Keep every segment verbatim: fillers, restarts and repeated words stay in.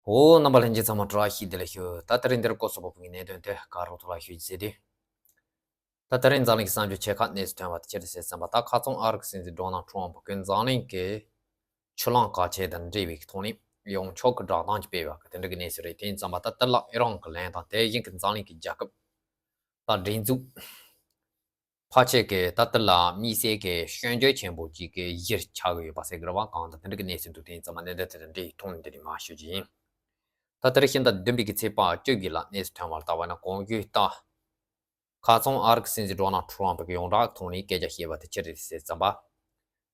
འོ། རྣམ་པ་ལྷན་རྒྱས་ཚང་མ་བཀྲ་ཤིས་བདེ་ལེགས་ཞུ། ད་དེ་རིང་འདིར་སྐོར་སོགས་པོ་ཕུག་གི་གནད་དོན་དེ་ག་རོགས་ཐོག་ལ་ཞུ་རྒྱུ་ཟེར་དུས། ད་དེ་རིང་འཛམ་གླིང་གི་གསར་འགྱུར་ཆེ་ཁག་གནས་ཚུལ་ཐོན་པ་དེ་ཅི་རེད་ཟེར་བསམ་པ། ད་ཁ་སང་ཨ་རིའི་སྲིད་འཛིན་ཌོ་ནལ་ཁྲོམ་ཕུ་གིས་འཛམ་གླིང་གི་ཆུ་གླང་དཀའ་སྤྱད་དང་འབྲེལ་བའི་ཐོག་ནས་ཡོངས་ཁྱབ་ཀྱི་བསྒྲགས་གཏམ་ཅིག་སྤེལ་བ་གི་དེ་འདྲ་གི་གནས་ཚུལ་རེད། དེ་ཡིན་ཙམ་པ་ད་དེ་ལ་ཨི་རན་གྱི་ལན་དང་དེ་བཞིན་གྱི་འཛམ་གླིང་གི་རྒྱལ་ཁབ་དང་སྒྲིག་འཛུགས་ཕལ་ཆེར་གྱིས་ད་ལྟ་ལ་དམིགས་བསལ་གྱི་སྐྱོན་བརྗོད་ཆེན་པོ་ཅིག་གི་གཞིར་ཆགས་ཀྱི་ཡོད་པ་ཟེར་གི་རེད་བ། གང་ལྟར་དེ་འདྲ་གི་གནས་ཚུལ་འདུག་དེ་ཡིན་ཙམ་པ་གནད་དོན་དེ་དང་འབྲེལ་ཐོག་ནས་འདི་ནས་མར་ཞུ་རྒྱུ་ཡིན། ད་ལྟར་ཕྱི་ཟླ་བདུན་པའི་གི་ཚེས་པ་བཅུ་བཞི་ལ་གནས་ཚུལ་ཐོན་པར་ལྟ་བ་ན། གོང་ཞུས་ལྟར་ཁ་སང་ཨ་རིའི་སྲིད་འཛིན་ཌོ་ནལ་ཁྲོམ་ཕུ་གིས་ཡོངས་གྲགས་ཐོག་ནས་སྐད་ཆ་བཤད་པ་དེ་ཅི་རེད་ཟེར་ཙམ་པ།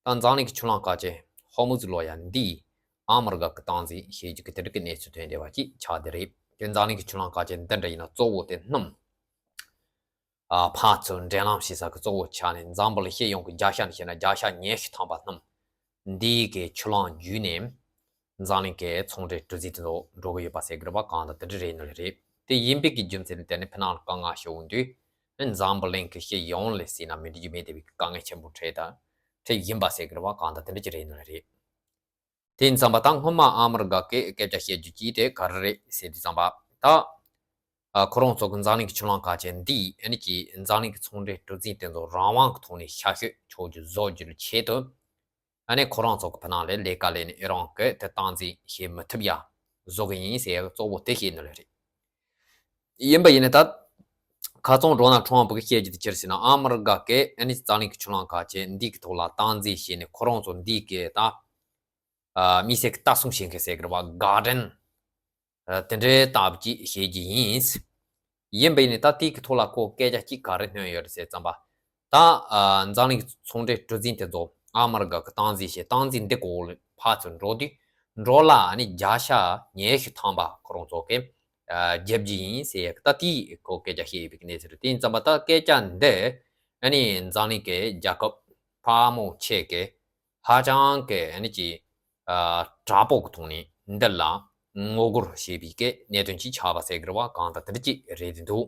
ད་འཛམ་གླིང་གི་ཆུ་གླང་དཀའ་སྤྱད་ཧོར་མུ་ཛི་ལོ་ཡ་འདི་ཨ་མི་རི་ཀ་གི་སྟངས་འཛིན་བྱེད་རྒྱུ་གི་དེ་འདྲ་གི་གནས་ཚུལ་ཐོན་བསྡད་པ་ཅིག་ཆགས་བསྡད་རེད། དེ་འཛམ་གླིང་གི་ཆུ་གླང་དཀའ་སྤྱད་འདི་འདྲ་ཡིན་ན་གཙོ་བོ་དེ་སྣུམ། ཨ། ཕར་ཚུར་འདྲེན་ལམ་བྱེད་ས་གི་གཙོ་བོ་ཆགས་ནས། འཛམ་བུ་གླིང་སྤྱི་ཡོངས་ཀྱི་བརྒྱ་ཆ་ནས་བཤད་ན་བརྒྱ་ཆ་ཉི་ཤུ་ཐམ་པ་སྣུམ་འདིའི་གི་ཆུ་གླང་བརྒྱུད་ནས་འཛམ་གླིང་གི་ཚོང་འབྲེལ་གྲུ་འཛིན་དེ་ཚོ་འགྲོ་གི་ཡོད་པ་ཟེར་གི་རེད་བ། གང་ལྟར་དེ་འདྲ་རེད་ནི་རེད། དེ་ཡིན་པའི་གི་རྒྱུ་མཚན་དེ་ནི་ཕི་ནང་ལ་དཀའ་ངལ་ཤོར་འོང་དུས་འཛམ་བུ་གླིང་གི་སྤྱི་ཡོངས་ལ་ཟེར་ན་མི་འགྲིག་རྒྱུ་མེད་བསྡད་པའི་དཀའ་ངལ་ཆེན་པོ་འཕྲད་ད་འཕྲད་ཡིན་པ་ཟེར་གི་རེད་བ། གང་ལྟར་དེ་འདྲ་ཅིག་རེད་ནི་རེད། དེ་ཡིན་ཙམ་པ་ད་སྔོན་མ་ཨ་མི་རི་ཀ་གིས་སྐད་ཆ་བཤད་རྒྱུ་ཅིག་དེ་ག་རེ་རེད་ཟེར་དུས་ཙམ་པ། ད་ཨ། ཁོ་རང་ཚོ་གི་འཛམ་གླིང་གི་ཆུ་གླང་དཀའ་སྤྱད་འདི་ཨ་ནི་ཀྱི་འཛམ་གླིང་གི་ཚོང་འབྲེལ་གྲུ་འཛིན་དེ་ཚོ་རང་དབང་གི་ཐོག་ནས་ཤར་བསྐྱོད་ཆོག་རྒྱུ་བཟོ་རྒྱུའི་ཆེད་དུ། ཨ་ནི་ཁོ་རང་ཚོ་གི་ཕི་ནང་ལ་ལས་ཀ་ལས་ནས་ཨི་རན་གྱིས་དེ་སྟངས་འཛིན་བྱེད་མི་ཐུབ་ཡ་བཟོ་གི་ཡིན་ཟེར་ཡ་གཙོ་བོ་དེ་བཤད་ནི་ལ་རེད། ཡིན་པ་ཡིན་ནའི་ད་ཁ་སང་ཌོ་ནལ་ཁྲོམ་ཕུ་གིས་བཤད་རྒྱུ་དེ་ཅི་རེད་ཟེར་ན། ཨ་མི་རི་ཀ་གིས་ཨ་ནི་འཛམ་གླིང་གི་ཆུ་གླང་དཀའ་སྤྱད་འདི་གི་ཐོག་ལ་སྟངས་འཛིན་བྱས་ནས་ཁོ་རང་ཚོ་འདི་གི་ད་ཨ། དམིགས་བསལ་གྱི་ལྟ་སྲུང་བྱེད་མཁན་ཟེར་གི་རེད་བ། གྷར་ཌེན་དེ་འདྲའི་སྟབས་ཀྱིས་བྱེད་རྒྱུ་ཡིན། ཡིན་པ་ཡིན་ནའི་ད་དེ་གི་ཐོག་ལ་ཁོ་སྐད་ཆ་གཅིག་ག་རེ་སྣོན་ཡོད་རེད་ཟེར་ཙམ་པ། ད་ཨ། འཛམ་གླིང་གི་ཚོང་འབྲེལ་གྲུ་འཛིན་དེ་ཚོ་ཨ་མི་རི་ཀ་གི་སྟངས་འཛིན་བྱས། སྟངས་འཛིན་འདི་གོ་ལ་ཕར་ཚུར་འགྲོ་དུས་འགྲོ་ལ་ཨ་ནི་བརྒྱ་ཆ་ཉི་ཤུ་ཐམ་པ་ཁོ་རང་ཚོ་གིས་ཨ། རྒྱབ་རྒྱུ་ཡིན་ཟེར། ད་དེ་ཁོ་སྐད་ཆ་བཤད་ཡོད་པའི་གནས་ཚུལ་རེད། དེ་ཡིན་ཙམ་པ་ད་སྐད་ཆ་འདི་ཨ་ནི་འཛམ་གླིང་གི་རྒྱལ་ཁབ་ཕལ་མོ་ཆེ་གིས་ཧ་ཅང་གི་ཨ་ནི་ཀྱི་ཨ། དྲག་པོ་གི་ཐོག་ནས་འདི་ལ་ངོ་རྒོལ་བྱེད་པའི་གི་གནད་དོན་ཅིག་ཆགས་པ་ཟེར་གི་རེད་བ། གང་ལྟར་དེ་འདྲ་ཅིག་རེད་འདུག་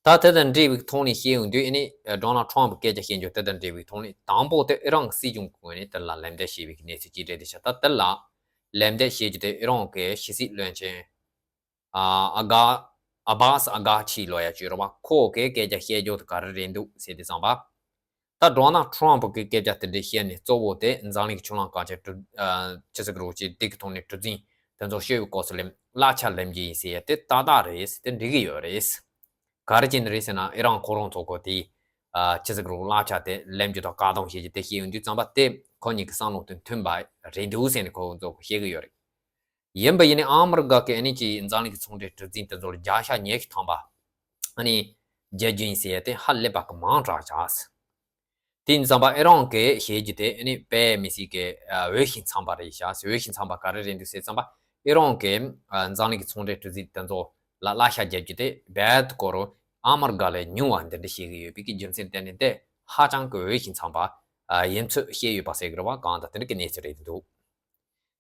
ད་དེ་དང་འབྲེལ་བའི་ཐོག་ནས་བཤད་ཡོང་དུས་ཨ་ནི་ཌོ་ནལ་ཁྲོམ་ཕུ་སྐད་ཆ་བཤད་རྒྱུ་དེ་དང་འབྲེལ་བའི་ཐོག་ནས། དང་པོ་དེ་ཨི་རན་གྱི་སྲིད་གཞུང་གི་ངོས་ནས་དེ་ལ་ལན་འདེབས་བྱས་པའི་གནས་ཚུལ་ཅིག་རེད་དེ་ཤག་ད་དེ་ལ་ལན་འདེབས་བྱེད་རྒྱུ་དེ་ཨི་རན་གྱི་ཕྱི་སྲིད་བློན་ཆེན་ཨ། ཨ་ག་ཨ་བྷ་སི་ཨ་གྷ་ཆི་ལོ་ཡ་ཅིག་ཡོད་རེད་བ། ཁོ་གིས་སྐད་ཆ་བཤད་རྒྱུ་དེ་ག་རེ་རེད་འདུག་ཟེར་དུས་ཙམ་པ། ད་ཌོ་ནལ་ཁྲོམ་ཕུ་གིས་སྐད་ཆ་དེ་འདྲ་བཤད་ནས་གཙོ་བོ་དེ་འཛམ་གླིང་གི་ཆུ་གླང་དཀའ་སྤྱད་གྲུ། ཨ། ཅི་ཟེར་གི་རེད། ཅིག་དེ་གི་ཐོག་ནས་གྲུ་འཛིན་དེ་ཚོ་ཤོར་བའི་སྐབས་སུ་ལ་གླ་ཆ་ལེན་རྒྱུ་ཡིན་ཟེར་ཡ་དེ་ཏག་ཏག་རེད། དེ་འགྲིག་གི་ཡོད་རེད། ག་རེ་བྱས་ནས་རེད་ཟེར་ན། ཨི་རན་ཁོ་རང་ཚོ་གིས་དེ་ཨ། ཅི་ཟེར་གི་རེད། གླ་ཆ་དེ་ལེན་རྒྱུ་དང་བཀག་སྡོམ་བྱེད་རྒྱུ་དེ་བཤད་ཡོང་དུས་ཙམ་པ་དེ་ཁོ་གཉིས་ཀྱི་བསམ་བློ་དང་མཐུན་པ་རེད་འདུག་ཟེར་ནས་ཁོ་ཚོ་གིས་བཤད་གི་ཡོད་རེད། ཡིན་པ་ཡིན་ནའི་ཨ་མི་རི་ཀ་གིས་ཨ་ནི་ཀྱི་འཛམ་གླིང་གི་ཚོང་འབྲེལ་གྲུ་འཛིན་དེ་ཚོ་ལ་བརྒྱ་ཆ་ཉི་ཤུ་ཐམ་པ་ཨ་ནི་རྒྱབ་རྒྱུ་ཡིན་ཟེར་ཡ་དེ་ཧ་ལས་པ་གི་མང་དྲགས་ཆགས། དེ་ཡིན་ཙམ་པ་ཨི་རན་གྱིས་བཤད་རྒྱུ་དེ་ཨ་ནི་དཔེ་མི་སྲིད་ཀྱི་ཨ། འོས་ཤིང་འཚམས་པ་རེད་ཤག་འོས་ཤིང་འཚམས་པ་ག་རེ་རེད་འདུག་ཟེར་ཙམ་པ། ཨི་རན་གྱིས་ཨ། འཛམ་གླིང་གི་ཚོང་འབྲེལ་གྲུ་འཛིན་དེ་ཚོ་ལ་གླ་ཆ་རྒྱབ་རྒྱུ་དེ་རྦད་དེ་ཁོ་རང་ཨ་མི་རི་ཀ་ལས་ཉུང་བ་འདི་འདྲ་བཤད་ཀྱི་ཡོད་པའི་གི་རྒྱུ་མཚན་དེ་ནི་དེ་ཧ་ཅང་གི་འོས་ཤིང་འཚམས་པ་ཨ། ཡིན་ཚུལ་བཤད་ཡོད་པ་ཟེར་གི་རེད་བ། གང་ལྟར་དེ་འདྲ་གི་གནས་ཚུལ་རེད་འདུག་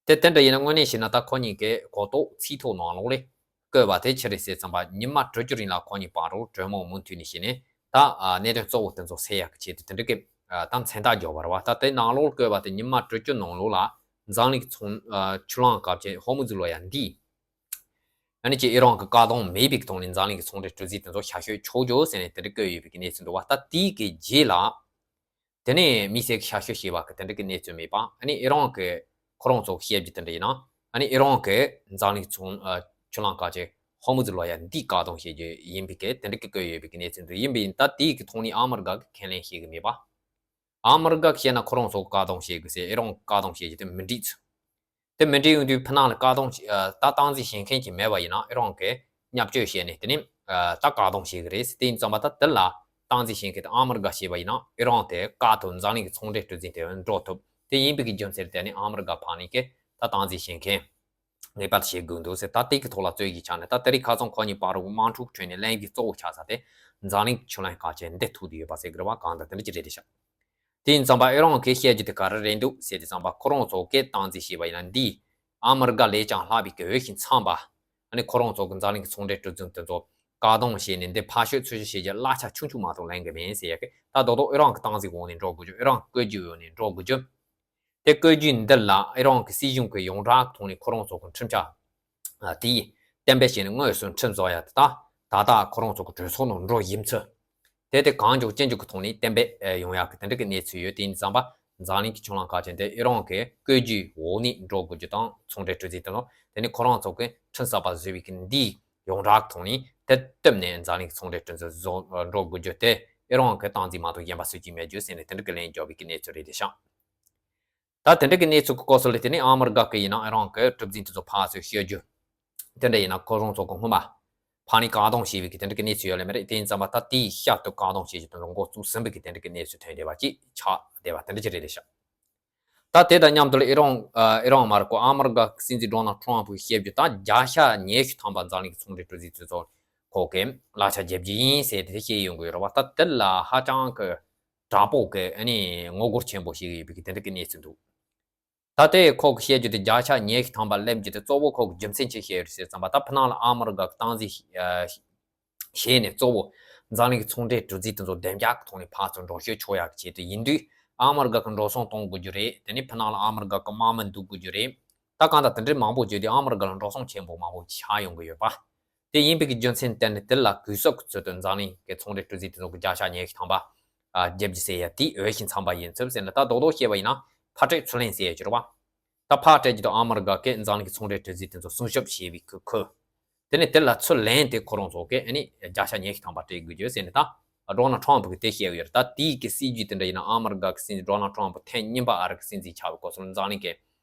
དེ་དེ་འདྲ་ཡིན་ན་དངོས་གནས་བཤད་ན་ད་ཁོ་གཉིས་ཀས་གོ་རྟོགས་ཚིག་ཐོ་ནང་ལོགས་ལ་བཀོད་པ་དེ་ཅི་རེད་ཟེར་ཙམ་པ། ཉི་མ་དྲུག་ཅུ་རིང་ལ་ཁོ་གཉིས་བར་དུ་གྲོས་མོལ་མུ་མཐུད་ནས་བྱས་ནས་ད་ཨ། གནད་དོན་གཙོ་བོ་དེ་ཚོ་སེལ་ཡག་གི་ཆེད་དུ་དེ་འདྲ་གི་ཨ། ད་མཚན་རྟགས་འཇོག་པ་རེད་བ། ད་དེ་ནང་ལོགས་ལ་བཀོད་པ་དེ་ཉི་མ་དྲུག་ཅུ་ནང་ལོགས་ལ་འཛམ་གླིང་གི་ཚོང་ཨ། ཆུ་གླང་དཀའ་སྤྱད་ཧོར་མུ་ཛི་ལོ་ཡ་འདི་ཨ་ནི་ཀྱི་ཨི་རན་གྱི་བཀག་སྡོམ་མེད་པའི་ཐོག་ནས་འཛམ་གླིང་གི་ཚོང་འབྲེལ་གྲུ་འཛིན་དེ་ཚོ་ཤར་བསྐྱོད་ཆོག་རྒྱུ་ཟེར་ནས་དེ་འདྲ་བཀོད་ཡོད་པའི་གནས་ཚུལ་འདུག་བ། ད་དེའི་གི་རྗེས་ལ། དེ་ནས་དམིགས་བསལ་གྱི་ཤར་བསྐྱོད་བྱས་པ་གི་དེ་འདྲ་གི་གནས་ཚུལ་མེད་པ། ཨ་ནི་ཨི་རན་གྱི་ཁོ་རང་ཚོ་བཤད་རྒྱུ་དེ་འདྲ་ཡིན་ན། ཨ་ནི་ཨི་རན་གྱིས་འཛམ་གླིང་ཚོང་ཨ། ཆུ་གླང་དཀའ་སྤྱད་ཧོར་མུ་ཛི་ལོ་ཡ་འདི་བཀག་སྡོམ་བྱེད་རྒྱུ་ཡིན་པའི་གི་དེ་འདྲ་གི་བཀོད་ཡོད་པའི་གི་གནས་ཚུལ་འདུག་ཡིན་པ་ཡིན་ད་དེའི་གི་ཐོག་ནས་ཨ་མི་རི་ཀ་གིས་ཁས་ལེན་བྱེད་གི་མེད་པ། ཨ་མི་རི་ཀ་གིས་བཤད་ན་ཁོ་རང་ཚོ་བཀག་སྡོམ་བྱེད་དགོས་ཟེར། ཨི་རན་བཀག་སྡོམ་བྱེད་རྒྱུ་དེ་མི་འགྲིག་ཚུལ། དེ་མི་འགྲིག་ཡོང་དུས་ཕི་ནང་ལ་བཀག་སྡོམ་བྱེད་ཨ། ད་སྟངས་འཛིན་བྱེད་མཁན་གྱི་མེད་པ་ཡིན་ན་ཨི་རན་གྱིས་བརྙས་བཅོས་བྱས་ནས་དེ་ནས་ཨ། ད་བཀག་སྡོམ་བྱེད་གི་རེད། དེ་ཡིན་ཙམ་པ་ད་དེ་ལ་སྟངས་འཛིན་བྱེད་མཁན་དེ་ཨ་མི་རི་ཀ་བྱས་པ་ཡིན་ན་ཨི་རན་དེ་བཀག་ཐུབ། འཛམ་གླིང་གི་ཚོང་འབྲེལ་གྲུ་འཛིན་དེ་འགྲོ་ཐུབ། དེ་ཡིན་པའི་གི་རྒྱུ་མཚན་དེ་ནི་ཨ་མི་རི་ཀ་ཕར་ནས་ཀྱི་ད་སྟངས་འཛིན་བྱེད་མཁན་ངེས་པར་དུ་བྱེད་དགོས་འདུག་ཟེར། ད་དེ་གི་ཐོག་ལ་རྩོད་ཀྱི་ཆ་ནས་ད་དེ་རིང་ཁ་སང་ཁོ་གཉིས་བར་དུ་དམག་འཁྲུག་ཁྲོད་ནས་ལན་གྱི་གཙོ་བོ་ཆགས་ས་དེ་འཛམ་གླིང་གི་ཆུ་གླང་དཀའ་སྤྱད་འདི་ཐུག་བསྡད་ཡོད་པ་ཟེར་གི་རེད་བ། གང་ལྟར་དེ་འདྲ་ཅིག་རེད་དེ་ཤག་དེ་ཡིན་ཙམ་པ་ཨི་རན་གྱིས་བཤད་རྒྱུ་དེ་ག་རེ་རེད་འདུག་ཟེར་དུས་ཙམ་པ་ཁོ་རང་ཚོ་གིས་སྟངས་འཛིན་བྱས་པ་ཡིན་ན་འདི་ཨ་མི་རི་ཀ་ལས་ཀྱང་ལྷག་པའི་གི་འོས་ཤིང་འཚམས་པ། ཨ་ནི་ཁོ་རང་ཚོ་གི་འཛམ་གླིང་གི་ཚོང་འབྲེལ་གྲུ་འཛིན་དེ་ཚོ་བཀག་སྡོམ་བྱས་ནས་འདི་ཕར་བཤོད་ཚུར་བཤོད་བྱེད་རྒྱུ་གླ་ཆ་ཆུང་ཆུང་མ་གཏོགས་ལེན་གི་མིན་ཟེར་ཡ་གི་ད་རྡོག་རྡོག་ཨི་རན་གྱི་སྟངས་འཛིན་འོག་ནས་འགྲོ་དགོས་རྒྱུ། ཨི་རན་བཀོད་རྒྱུ་འོག་ནས་འགྲོ་དགོས་རྒྱུ། དེ་བཀོད་ཇུས་འདི་ལ་ཨི་རན་གྱི་སྲིད་གཞུང་གི་ཡོངས་གྲགས་ཐོག་ནས་ཁོ་རང་ཚོ་གི་ཁྲིམས་འཆར་དེ་གཏན་འབེབས་བྱས་ནས་དངོས་སུ་ཁྲིམས་བཟོ་ཡ་དེ་དག་ད་ལྟ་ཁོ་རང་ཚོ་གི་གྲོས་ཚོགས་ནང་འགྲོ་ཡིན་ཚུལ། དེ་དེ་གང་མགྱོགས་ཅི་མགྱོགས་ཀྱི་ཐོག་ནས་གཏན་འབེབས་ཡོང་ཡག་གི་དེ་འདྲ་གི་གནས་ཚུལ་ཡོད། དེ་ཡིན་ཙམ་པ་འཛམ་གླིང་གི་ཕྱོགས་ལྷུང་ཁག་ཅན་དེ་ཨི་རན་གྱི་བཀོད་ཇུས་འོག་ནས་འགྲོ་དགོས་རྒྱུ་དང་ཚོང་འབྲེལ་གྲོས་མཐུན་དེ་ལ་དེ་ནི་ཁོ་རང་ཚོ་གི་ཁྲིམས་གསར་པ་བཟོས་པའི་གི་འདིའི་ཡོངས་གྲགས་ཐོག་ནས་དེ་བཏོན་ནས་འཛམ་གླིང་གི་ཚོང་འབྲེལ་གྲོས་མཐུན་བཟོ་འགྲོ་དགོས་རྒྱུ་དེ་ཨི་རན་གྱི་སྟངས་འཛིན་མ་གཏོགས་གཞན་པ་སུ་གཅིག་མེད་རྒྱུ་ཟེར་ནས་དེ་འདྲ་གི་ལན་རྒྱག་པའི་གི་གནས་ཚུལ་རེད་དེ་ཤག་ད་དེ་འདྲ་གི་གནས་ཚུལ་གྱི་སྐོར་སོགས་ལ་དེ་ནི་ཨ་མི་རི་ཀ་གི་ཡིན་ན་ཨི་རན་གྱི་གྲུ་འཛིན་དེ་ཚོ་ཕར་ཚུར་བཤད་རྒྱུ། དེ་འདྲ་ཡིན་ན་ཁོ་རང་ཚོ་གི་སྔོན་མ་ཕར་ནས་བཀག་སྡོམ་བྱས་པའི་གི་དེ་འདྲ་གི་གནས་ཚུལ་ཡོད་ལེ་མ་རེད། དེ་ཡིན་ཙམ་པ་ད་དེའི་ཤར་དུ་བཀག་སྡོམ་བྱེད་རྒྱུ་དེ་ཚོ་འགོ་བཙུགས་ཟིན་པའི་གི་དེ་འདྲ་གི་གནས་ཚུལ་ཐོན་བསྡད་པ་ཅིག་ཆགས་བསྡད་པ་དེ་འདྲ་ཅིག་རེད་དེ་ཤག་ད་དེ་དང་མཉམ་དུ་ལ་ཨི་རན་ཨ་ཨི་རན་མ་རེད་ཁོ་ཨ་མི་རི་ཀ་གི་སྲིད་འཛིན་ཌོ་ནལ་ཊམ་ཕུ་བཤད་རྒྱུ་ད་བརྒྱ་ཆ་ཉི་ཤུ་ཐམ་པ་འཛམ་གླིང་གི་ཚོང་འབྲེལ་གྲུ་འཛིན་དེ་ཚོ་ཁོ་གི་གླ་ཆ་རྒྱབ་རྒྱུ་ཡིན་ཟེར་དེ་བཤད་ཡོང་གི་ཡོད་རེད་བ། ད་དེ་ལ་ཧ་ཅང་གི་དྲག་པོ་གི་ཨ་ནི་ངོ་རྒོལ་ཆེན་པོ་བྱེད་ཀྱི་ཡོད་པའི་གི་དེ་འདྲ་གི་གནས་ཚུལ་འདུག་ད་ལྟའི་ཁོ་གི་བཤད་རྒྱུ་དེ་བརྒྱ་ཆ་ཉི་ཤུ་ཐམ་པ་སླེབས་རྒྱུ་དེ་གཙོ་བོ་ཁོ་གི་རྒྱུ་མཚན་ཅི་བཤད་ཡོད་ཟེར་ཙམ་པ་ད་ཕི་ནང་ལ་ཨ་མི་རི་ཀ་གི་སྟངས་འཛིན་བྱས་ནས་གཙོ་བོ་འཛམ་གླིང་གི་ཚོང་འབྲེལ་གྲུ་འཛིན་དེ་ཚོ་བདེ་འཇགས་ཀྱི་ཐོག་ནས་ཕར་ཚུར་འགྲོ་སྐྱོད་ཆོག་ཡག་གི་ཆེད་དུ་ཡིན་དུས་ཨ་མི་རི་ཀ་གི་འགྲོ་སོང་གཏོང་དགོས་རྒྱུ་རེད། དེ་ནས་ཕི་ནང་ལ་ཨ་མི་རི་ཀ་གི་དམག་མི་འདུག་དགོས་རྒྱུ་རེད། ད་གང་ལྟར་དེ་འདྲའི་མང་པོ་བརྗོད་དུས་ཨ་མི་རི་ཀ་ལ་འགྲོ་སོང་ཆེན་པོ་མང་པོ་ཆགས་ཡོང་གི་ཡོད་པ། དེ་ཡིན་པའི་གི་རྒྱུ་མཚན་བརྟེན་ནས་དེ་ལ་གུས་ཞབས་ཀྱི་ཚུལ་དུ་འཛམ་གླིང་གི་ཚོང་འབྲེལ་གྲུ་འཛིན་དེ་ཚོ་གི་བརྒྱ་ཆ་ཉི་ཤུ་ཐམ་པ་ཨ་རྒྱབ་རྒྱུ་ཟེར་ཡ་དེ་འོས་ཤིང་འཚམས་པ་ཡིན་ཚུལ་ཟེར་ནས། ད་རྡོག་རྡོག་བཤད་པ་ཡིན་ན་ཕར་སྤྲད་ཚུར་ལེན་ཟེར་ཡ་ཅིག་རེད་བ། ད་ཕར་སྤྲད་རྒྱུ་དང་ཨ་མི་རི་ཀ་གིས་འཛམ་གླིང་གི་ཚོང་འབྲེལ་གྲུ་འཛིན་དེ་ཚོ་སྲུང་སྐྱོབ་བྱས་པའི་ཁུ་ཁུ། དེ་ནས་དེ་ལ་ཚུར་ལེན་དེ་ཁོ་རང་ཚོ་གིས་ཨ་ནི་བརྒྱ་ཆ་ཉི་ཤུ་ཐམ་པ་སྤྲད་དགོས་རྒྱུ་ཟེར་ནས། ད་ཌོ་ནལ་ཊམ་ཕུ་གིས་དེ་བཤད་ཡོད་རེད། ད་དེའི་གི་སྲིད་ཇུས་དེ་འདྲ་ཡིན་ན་ཨ་མི་རི་ཀ་གི་སྲིད་འཛིན་ཌོ་ནལ་ཊམ་ཕུ་ཐེངས་གཉིས་པ་ཨ་རི་གི་སྲིད་འཛིན་ཆགས་པའི་སྐབས་སུ་འཛམ་གླིང་གི་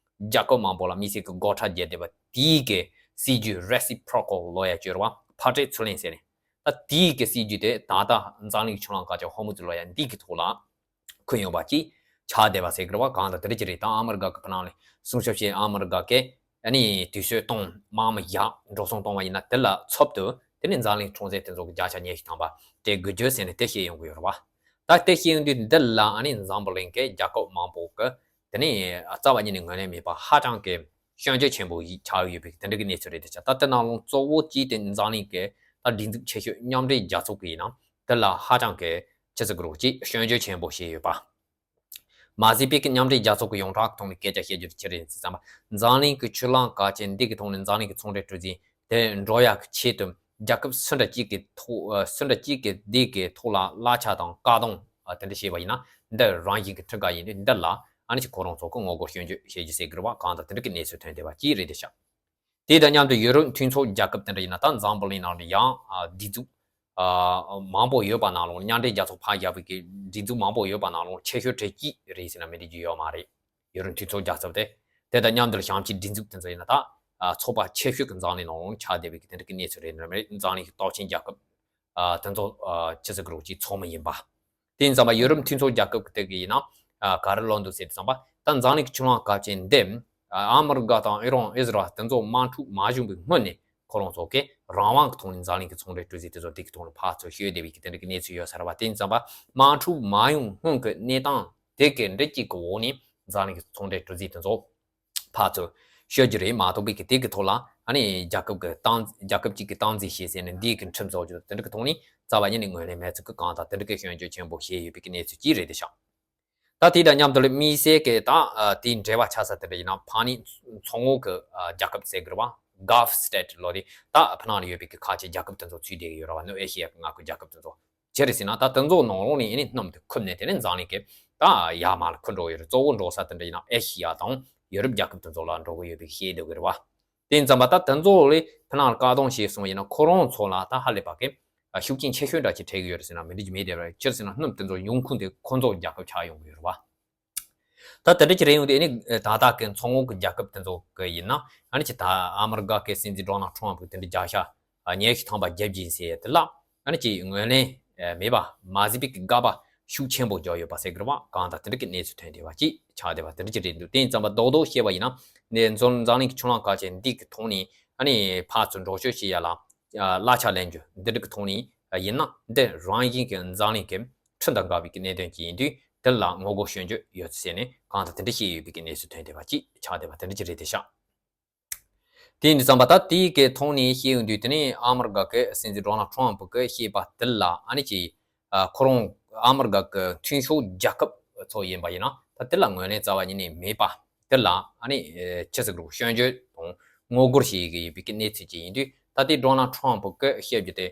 རྒྱལ་ཁབ་མང་པོ་ལ་དམིགས་བསལ་གྱི་སྒོ་ཁྲལ་བརྒྱབ་བསྡད་པ་དེའི་གི་སྲིད་ཇུས་རེ་སི་པོ་རོ་ཀལ་ལབ་ཡ་ཅིག་ཡོད་རེད་བ། ཕར་སྤྲད་ཚུར་ལེན་ཟེར་ནས། ད་དེའི་གི་སྲིད་ཇུས་དེ་ད་ལྟ་འཛམ་གླིང་གི་ཕྱོགས་ལྷུང་ཁག་ཅིག་ཧོར་མུ་ཛི་ལབ་ཡ་འདི་གི་ཐོག་ལ་འཁོད་ཡོད་པ་ཅིག་ཆགས་བསྡད་པ་ཟེར་གི་རེད་བ། གང་ལྟར་དེ་འདྲ་ཅིག་རེད། ད་ཨ་མི་རི་ཀ་གི་ཕི་ནང་ལ་སྲུང་སྐྱོབ་བྱེད་ཨ་མི་རི་ཀ་གིས་ཨ་ནི་དུས་ཚོད་གཏོང་དམག་མི་བཞག་འགྲོ་སོང་གཏོང་བ་ཡིན་ན་དེ་ལ་ཚབ་ཏུ་དེ་ནི་འཛམ་གླིང་གྲོང་གསེབ་དེ་ཚོ་གི་བརྒྱ་ཆ་ཉི་ཤུ་ཐམ་པ་སྤྲད་དགོས་རྒྱུ་ཟེར་ནས་དེ་བཤད་ཡོང་གི་ཡོད་རེད་བ། ད་དེ་བཤད་ཡོང་དུས་འདི་ལ་ཨ་ནི་འཛམ་བུ་གླིང་གི་རྒྱལ་ཁབ་མང་པོ་གི་དེ་ནི་རྩ་བ་ཉིད་ནས་ངོས་ལེན་མེད་པ་ཧ་ཅང་གི་སྐྱོན་བརྗོད་ཆེན་པོ་ཞིག་ཆགས་ཡོད་པའི་དེ་འདྲ་གི་གནས་ཚུལ་རེད་དེ་ཆགས། ད་དེ་ནང་ལོགས་གཙོ་བོ་གཅིག་དེ་འཛམ་གླིང་གི་ད་སྒྲིག་འཛུགས་ཆེ་ཤོས་མཉམ་འབྲེལ་རྒྱལ་ཚོགས་ཀྱི་ཡིན་ན་དེ་ལ་ཧ་ཅང་གི་ཆི་ཟེར་དགོས་རེད་ཅིག་སྐྱོན་བརྗོད་ཆེན་པོ་བྱས་ཡོད་པ། མ་ཟད་པའི་གི་མཉམ་འབྲེལ་རྒྱལ་ཚོགས་ཀྱི་ཡོངས་གྲགས་ཐོག་ནས་སྐད་ཆ་བཤད་རྒྱུ་དེ་ཅི་རེད་ཟེར་ཙམ་པ། འཛམ་གླིང་གི་ཕྱོགས་ལྷུང་ཁག་ཅན་འདི་གི་ཐོག་ནས་འཛམ་གླིང་གི་ཚོང་འབྲེལ་གྲུ་འཛིན་དེ་འགྲོ་ཡག་གི་ཆེད་དུ་རྒྱལ་ཁབ་སུ་འདྲ་གཅིག་གི་ཐོག་ཨ་སུ་འདྲ་གཅིག་གི་འདི་གི་ཐོག་ལ་གླ་ཆ་དང་བཀག་སྡོམ་ཨ་དེ་འདྲ་བྱས་པ་ཡིན་ན་འདི་རང་བཞིན་གྱི་ཁྲིམས་འགལ་ཡིན་དུས་འདི་ལ་ཨ་ནི་ཅིག་ཁོ་རང་ཚོ་གི་ངོ་རྒོལ་སྐྱོན་བརྗོད་བྱེད་རྒྱུ་ཟེར་གི་རེད་བ། གང་ལྟར་དེ་འདྲ་གི་གནས་ཚུལ་ཐོན་བསྡད་པ་ཅིག་རེད་དེ་ཤག་དེ་དང་མཉམ་དུ་ཡུ་རོབ་མཐུན་ཚོགས་རྒྱལ་ཁབ་དེ་འདྲ་ཡིན་ན་ད་འཛམ་བུ་གླིང་ནང་ལ་ཡང་ཨ་སྒྲིག་འཛུགས་ཨ་མང་པོ་ཡོད་པ་ནང་ལོགས་མཉམ་འབྲེལ་རྒྱལ་ཚོགས་ཕར་བཞག་པའི་གི་སྒྲིག་འཛུགས་མང་པོ་ཡོད་པ་ནང་ལོགས་ཆེ་ཤོས་དེ་གཅིག་རེད་ཟེར་ན་མི་འགྲིག་རྒྱུ་ཡོད་མ་རེད། ཡུ་རོབ་མཐུན་ཚོགས་རྒྱལ་ཚོགས་དེ། དེ་དང་མཉམ་དུ་ལ་ཞང་ཆེན་སྒྲིག་འཛུགས་དེ་ཚོ་ཡིན་ན་ད་ཨ་ཚོགས་པ་ཆེ་ཤོས་ཀྱི་འཛམ་གླིང་ནང་ལོགས་ཆགས་བསྡད་པའི་གི་དེ་འདྲ་གི་གནས་ཚུལ་རེད་ནི་རེད། འཛམ་གླིང་གི་སྟོབས་ཆེན་རྒྱལ་ཁབ་ཨ་དེ་ཚོ་ཨ་ཆི་ཟེར་དགོས་རེད་ཅིག་ཚོགས་མི་ཡིན་པ། དེ་ཡིན་ཙམ་པ་ཡུ་རོབ་མཐུན་ཚོགས་རྒྱལ་ཁབ་ཀྱི་སྟེང་གི་ཡིན་ན་ཨ་ག་རེ་ལབ་འདུག་ཟེར་དུས་ཙམ་པ་ད་འཛམ་གླིང་གི་ཕྱོགས་ལྷུང་ཁག་ཅན་འདི་ཨ་ཨ་མི་རི་ཀ་དང་ཨི་རན་ཨི་ཟི་རལ་དེ་ཚོ་དམག་འཁྲུག་མ་བྱུང་བའི་སྔོན་ནས་ཁོ་རང་ཚོ་གིས་རང་དབང་གི་ཐོག་ནས་འཛམ་གླིང་གི་ཚོང་འབྲེལ་གྲུ་འཛིན་དེ་ཚོ་དེ་གི་ཐོག་ནས་ཕར་ཚུར་བཤད་བསྡད་པའི་གི་དེ་འདྲ་གི་གནས་ཚུལ་ཡོད་ས་རེད་བ། དེ་ཡིན་ཙམ་པ་དམག་འཁྲུག་མ་ཡོང་སྔོན་གྱི་གནས་སྟངས་དེ་གི་འདྲ་གཅིག་གི་འོག་ནས་འཛམ་གླིང་གི་ཚོང་འབྲེལ་གྲུ་འཛིན་དེ་ཚོ་ཕར་ཚུར་བཤད་རྒྱུ་རེད་མ་གཏོགས་པའི་གི་དེ་གི་ཐོག་ལ་ཨ་ནི་རྒྱལ་ཁབ་ཀྱི་སྟངས་རྒྱལ་ཁབ་གཅིག་གི་སྟངས་འཛིན་བྱེད་ཟེར་ནས་འདི་གི་ཁྲིམས་བཟོ་རྒྱུ་དེ་འདྲ་གི་ཐོག་ནས་རྩ་བ་ཉིད་ནས་ངོས་ལེན་མེད་ཚུལ་གི་གང་དང་དེ་འདྲ་གི་སྐྱོན་བརྗོད་ཆེན་པོ་བྱས་ཡོད་པའི་གི་གནས་ཚུལ་གཅིག་རེད་དེ་ཤག་ད་དེ་དང་མཉམ་དུ་ལ་དམིགས་བསལ་གྱི་ད་ཨ་དེའི་འབྲེལ་བ་ཆགས་ས་དེ་འདྲ་ཡིན་ན་ཕ་ནི་མཚོ་སྔོན་གྱི་ཨ་རྒྱལ་ཁབ་ཟེར་གི་རེད་བ། Gulf State ལོ་དེ་ད་ཕ་ནང་ལ་ཡོད་པའི་གི་ཁ་ཆེ་རྒྱལ་ཁབ་དེ་ཚོ་ཚུད་བསྡད་ཀྱི་ཡོད་རེད་བ། ནུབ་ཨེ་ཤི་ཡ་གི་མངའ་ཁུལ་རྒྱལ་ཁབ་དེ་ཚོ་ཅི་རེད་ཟེར་ན་ད་དེ་ཚོ་ནང་ལོགས་ནས་ཨ་ནི་སྣུམ་དེ་ཁུར་ནས་དེ་ནས་འཛམ་གླིང་གི་ད་ཡར་མར་ལ་ཁུར་འགྲོ་ཡོད་རེད། གཙོ་བོ་འགྲོ་ས་དེ་འདྲ་ཡིན་ན་ཨེ་ཤི་ཡ་དང་ཡུ་རོབ་རྒྱལ་ཁབ་དེ་ཚོ་ལ་འགྲོ་གི་ཡོད་པའི་ཤེས་འདོད་ཀྱི་རེད་བ། དེ་ཡིན་ཙམ་པ་ད་དེ་ཚོ་ལས་ཕ་ནང་ལ་བཀག་སྡོམ་བྱས་སོང་ཡིན་ན་ཁོ་རང་ཚོ་ལ་ད་ཧ་ལས་པ་གི་ཤུགས་རྐྱེན་ཆེ་ཤོས་འདྲ་ཅིག་འཕྲད་ཀྱི་ཡོད་རེད་ཟེར་ན་མི་འགྲིག་གི་མེད་དེ་རེད། ཅི་ཟེར་ན་སྣུམ་དེ་ཚོ་ཡོང་ཁུངས་དེ་ཁོ་ཚོ་རྒྱལ་ཁབ་ཆགས་ཡོང་གི་ཡོད་རེད་བ། ད་དེ་འདྲ་ཅིག་རེད་ཡོང་དུས་ཨ་ནི་ད་ལྟ་གི་མཚོ་སྔོན་གྱི་རྒྱལ་ཁབ་དེ་ཚོ་གི་ཡིན་ན་ཨ་ནི་ཅིག་ད་ཨ་མི་རི་ཀ་གི་སྲིད་འཛིན་ཌོ་ནལ་ཊམ་ཕུ་དེ་འདྲ་བརྒྱ་ཆ་ཉི་ཤུ་ཐམ་པ་རྒྱབ་ཀྱི་ཡིན་ཟེར་ཡ་དེ་ལ་ཨ་ནི་ཅིག་ངོས་ལེན་མེད་པ་མ་ཟད་པའི་གི་དགག་པ་ཤུགས་ཆེན་པོ་རྒྱག་ཡོད་པ་ཟེར་གི་རེད་བ། གང་ལྟར་དེ་འདྲ་གི་གནས་ཚུལ་ཐོན་བསྡད་པ་ཅིག་ཆགས་བསྡད་པ་དེ་འདྲ་ཅིག་རེད་འདུག་དེ་ཡིན་ཙམ་པ་རྡོག་རྡོག་བཤད་པ་ཡིན་ན་ནས་འཛམ་འཛམ་གླིང་གི་ཕྱོགས་ལྷུང་ཁག་ཅན་འདི་གི་ཐོག་ནས་ཨ་ནི་ཕར་ཚུར་འགྲོ་སྐྱོད་བྱེད་ཡ་ལ་གླ་ཆ་ལེན་རྒྱུ་འདི་འདྲ་གི་ཐོག་ནས་ཡིན་ན་འདི་རང་བཞིན་གྱི་འཛམ་གླིང་གི་ཁྲིམས་དང་འགལ་བའི་གི་གནད་དོན་ཅིག་ཡིན་དུས་དེ་ལ་ངོ་རྒོལ་སྐྱོན་བརྗོད་ཡོད་ཟེར་ནས་གང་ལྟར་དེ་འདྲ་བཤད་ཡོད་པའི་གི་གནས་ཚུལ་ཐོན་བསྡད་པ་ཅིག་ཆགས་བསྡད་པ་དེ་འདྲ་ཅིག་རེད་དེ་ཤག་དེ་ཡིན་དུས་ཙམ་པ་ད་དེའི་གི་ཐོག་ནས་བཤད་ཡོང་དུས་དེ་ནས་ཨ་མི་རི་ཀ་གི་སྲིད་འཛིན་ཌོ་ནལ་ཊམ་ཕུ་གི་བཤད་པ་དེ་ལ་ཨ་ནི་ཅིག་ཨ་ཁོ་རང་ཨ་མི་རི་ཀ་གི་མཐུན་ཕྱོགས་རྒྱལ་ཁབ་ཚོ་ཡིན་པ་ཡིན་ན་ ད་དེ་ལ་ངོས་ལེན་རྩ་བ་ཉིད་ནས་མེད་པ། དེ་ལ་ཨ་ནི་ཆི་ཟེར་དགོས་རེད། སྐྱོན་བརྗོད་དང་ངོ་རྒོལ་བྱེད་ཀྱི་ཡོད་པའི་གནས་ཚུལ་ཅིག་ཡིན་དུས། ད་ལྟའི་ཌོ་ནལ་ཊམ་ཕུ་གིས་བཤད་རྒྱུ་དེ་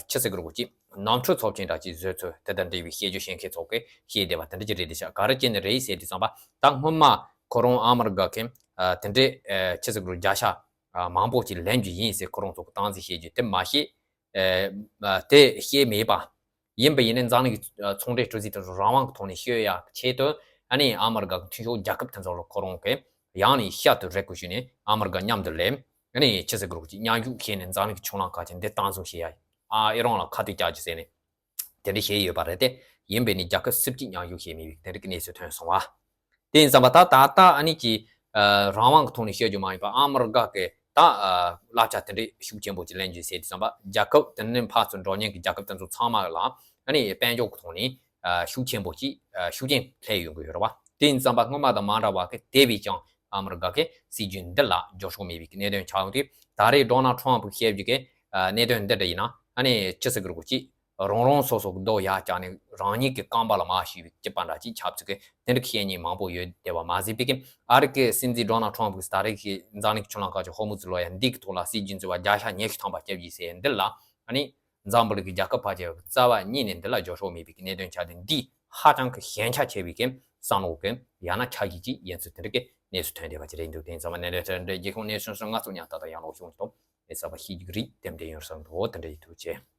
ཆི་ཟེར་དགོས་རེད། ཅིག་ནོར་འཁྲུལ་ཚབས་ཆེན་འདྲ་ཅིག་བཟོས་ཚུལ། དེ་དང་འབྲེལ་བའི་བཤད་རྒྱུ་བཤད་མཁན་ཚོ་གིས་བཤད་བསྡད་པ་དེ་འདྲ་ཅིག་རེད། དེ་ཤག་ག་རེ་བྱས་ནས་རེད་ཟེར་དུས་ཙམ་པ། ད་སྔོན་མ་ཁོ་རང་ཨ་མི་རི་ཀ་གིས་དེ་འདྲའི་ཆི་ཟེར་དགོས་རེད། བརྒྱ་ཆ་མང་པོ་ཅིག་ལེན་རྒྱུ་ཡིན་ཟེར་ཁོ་རང་ཚོ་གིས་སྟངས་འཛིན་བྱེད་རྒྱུ་དེ་མ་བཤད། ཨ་དེ་བཤད་མེད་པ་ཡིན་པ་ཡིན་ན། འཛམ་གླིང་གི་ཚོང་འབྲེལ་གྲུ་གཟིངས་དེ་ཚོ་རང་དབང་གི་ཐོག་ནས་སྐྱོད་ཡག་ཆེད་དུ། ཨ་ནི་ཨ་མི་རི་ཀ་གི་མཐུན་ཕྱོགས་རྒྱལ་ཁབ་དེ་ཚོ་ལ་ཁོ་རང་གིས་ཡང་ནས་ཤར་དུ་རེ་སྐུལ་ཞུས་ནས། ཨ་མི་རི་ཀ་མཉམ་དུ་ལས། ཨ་ནི་ཆི་ཟེར་དགོས་རེད། ཅིག་མཉམ་ཞུགས་བྱས་ནས་འཛམ་གླིང་གི་ཕྱོགས་ལྷུང་ཁག་ཅིག་འདི་སྟངས་འཛིན་བྱེད་ཡག་ཨ་ཨི་རན་ལ་ཁ་གཏད་བཅག་རྒྱུ་ཟེར་ནས་དེ་འདྲ་བྱས་ཡོད་པ་རེད་དེ། ཡིན་པས་ནི་རྒྱལ་ཁབ་སུ་གཅིག་མཉམ་ཞུགས་བྱས་མེད་པའི་དེ་འདྲ་གི་གནས་ཚུལ་ཐོན་སོང་བ། དེ་ཡིན་ཙམ་པ་ད་ད་ལྟ་ཨ་ནི་ཅིག་ཨ་རང་དབང་གི་ཐོག་ནས་བཤད་རྒྱུ་མ་ཡིན་པ། ཨ་མི་རི་ཀ་གིས་ད་ཨ་བསླབ་བྱ་དེ་འདྲའི་ཤུགས་ཆེན་པོ་ཅིག་ལེན་རྒྱུ་ཟེར་དུས་ཙམ་པ། རྒྱལ་ཁབ་དེ་ནས་ཕར་ཚུར་འགྲོ་མཁན་གྱི་རྒྱལ་ཁབ་དེ་ཚོ་ཚང་མ་ལ་ཨ་ནི་དཔལ་འབྱོར་གྱི་ཐོག་ནས་ཨ་ཤུགས་ཆེན་པོ་ཅིག་ཨ་ཤུགས་རྐྱེན་སླེབས་ཡོང་གི་ཡོད་རེད་བ། དེ་ཡིན་ཙམ་པ་སྔོན་མ་དང་མ་འདྲ་བ་གི་དེ་བས་ཀྱང་ཨ་མི་རི་ཀ་གི་སྲིད་ཇུས་འདི་ལ་རྒྱབ་སྐྱོར་མེད་པའི་གནད་དོན་ཆགས་ཡོང་དུས། ད་རེས་ཌོ་ནལ་ཊམ་ཕུ་གིས་བཤད་རྒྱུ་གི་ཨ་གནད་དོན་འདི་འདྲ་ཡིན་ན། ཨ་ནི་ཆི་ཟེར་དགོས་རེད། ཅིག་རང་རང་སོ་སོ་གི་རྡོ་ཡར་བཀྱགས་ནས་རང་ཉིད་ཀྱི་རྐང་པ་ལ་མར་གཞུས་པའི་སྐྱིད་པ་འདྲ་ཅིག་ཆགས་ཚུལ་གྱི་དེ་འདྲ་བཤད་མཁན་མང་པོ་ཡོད་བསྡད་པ་མ་ཟད་པའི་གི། ཨ་རི་གི་སྲིད་འཛིན་ཌོ་ནལ་ཊམ་ཕུ་གིས་ད་རེས་ཀྱི་འཛམ་གླིང་ཕྱོགས་ལྷུང་ཁག་ཅིག་ཧོར་མུ་ཛི་ལོགས་ཡ་འདི་གི་ཐོག་ལ་སྲིད་ཇུས་འཛིན་པ་བརྒྱ་ཆ་ཉི་ཤུ་ཐམ་པ་བསྐྱབས་ཡིན་ཟེར་འདི་ལ། ཨ་ནི་འཛམ་བུ་གླིང་གི་རྒྱལ་ཁབ་ཕལ་ཆེ་བ་རྩ་བ་ཉིད་ནས་འདི་ལ་རྒྱབ་སྐྱོར་མེད་པའི་གི་གནད་དོན་ཆགས་དེ། འདི་ཧ་ཅང་གི་ཞན་ཆ་ཆེ་བའི་གི་བསམ་བློ་གི་ཡང་ན་འཆར་གཞི་ཅིག་ཡིན་ཚུལ་དེ་འདྲ་གི་གནས་ཚུལ་ཐོན་བསྡད་པ་ཅིག་རེད་འདུག་དེ་ཡིན་ཙམ་པ་གནད་དོན་དེ་འདྲའི་རྒྱལ་ཁོངས་གནས་ཚུལ་སོགས་ང་ཚོ་ཉག་ཏག་ཏག་ཡང་ལོག་བྱུང་ཐོག་ནས་གསར་པ་ཤེས་རྒྱུ་རིགས་དེ་འདྲ་ཡོང་བསམ་འདུག་དེ་འདྲ་ཡིན། ཐུགས་རྗེ་ཆེ།